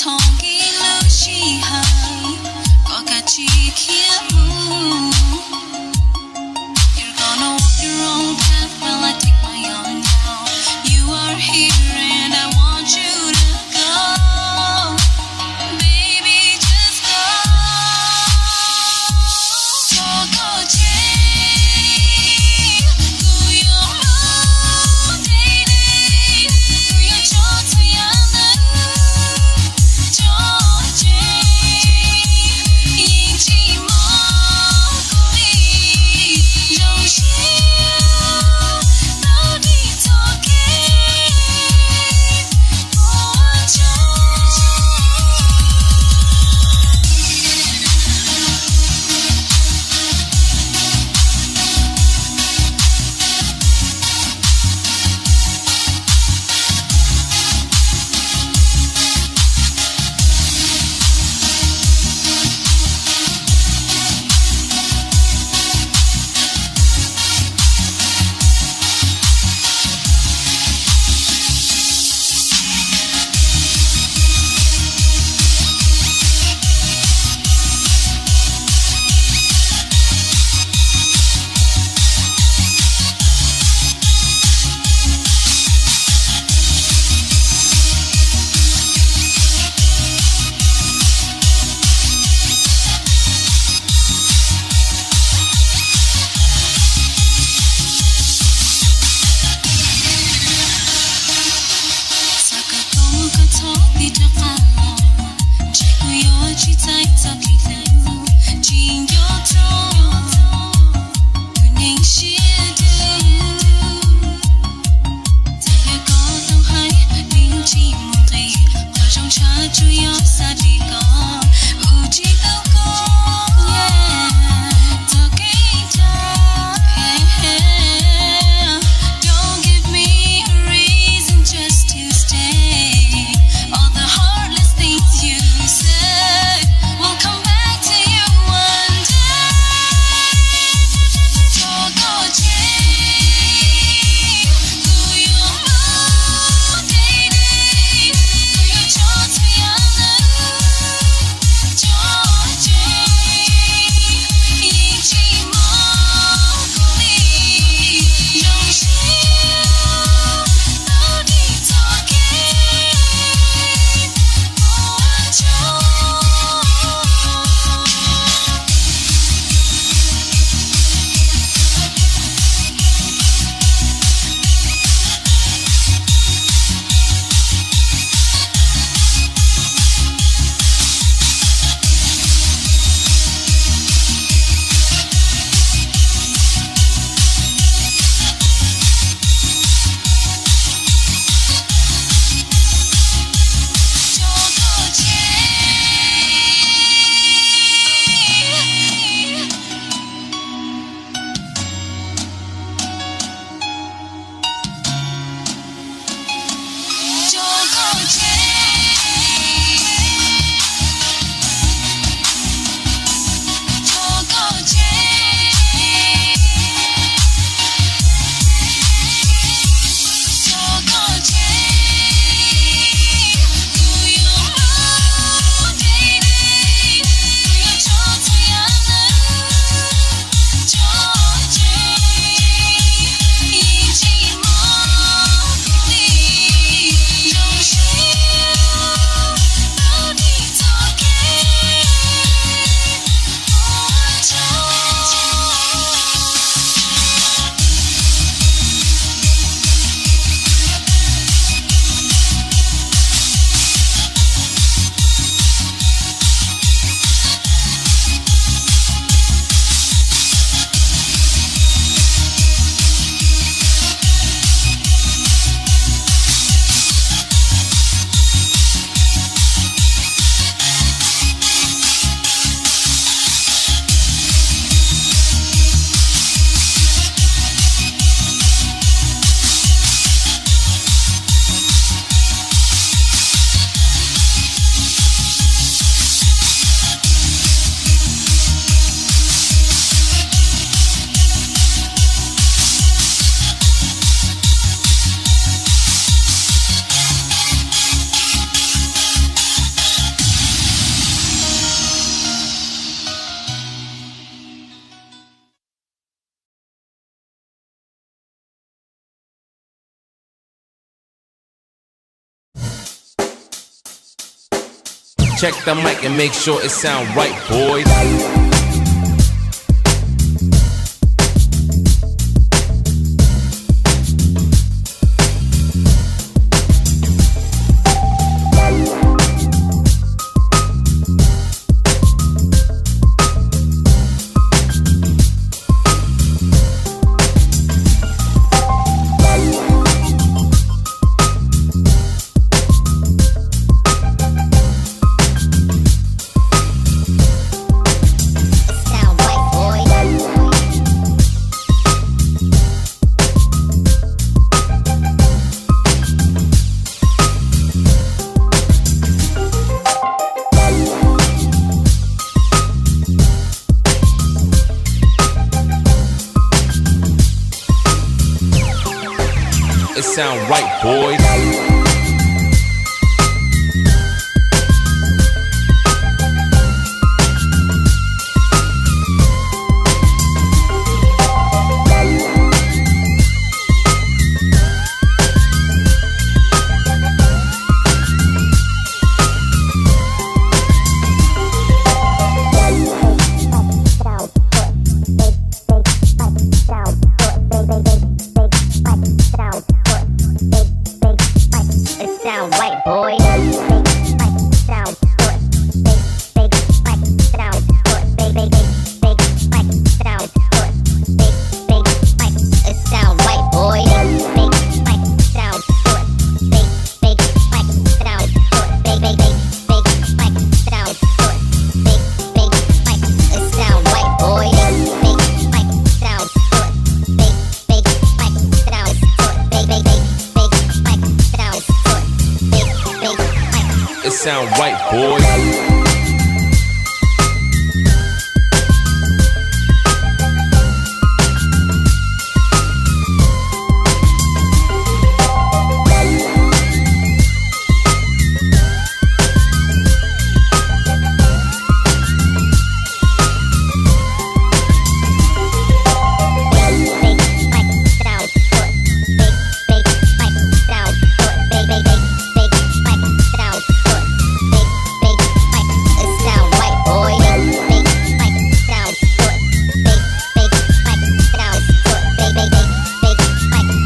Hauv kev lub sij hawm, koj kav tsij khiav mus. You're gonna walk your own path while I take my own now. You are here and I want you to go. Baby, just go. Thov koj tseg, kuv yuav mus deb deb, kuv yuav tso txhua yam ntawd tso tseg, yeej tsis mloog kuv li. Zoo siab tau dim txoj kev ua tsaug. Xav kom koj txhob tig rov qab los, ntshe kuv yuav tsis txais txoj kev hlub, tsis nco txog tus neeg siab dub. Txawm yog koj tau hais yeej tsis muaj nqis, qhov zoo tshaj tsuas yog xav dim koj, ua tsis tau koj, yeah, txoj kev dag. Don't give me a reason just to stay. All the heartless things you said will come back to you one day. Check the mic and make sure it sound right, boys. It sound right, boys. It sound right, boys. It sound right, boys. It sound right, boys.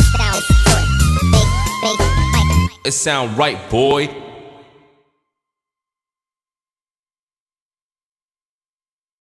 It sound right, boys. It sound right, boy.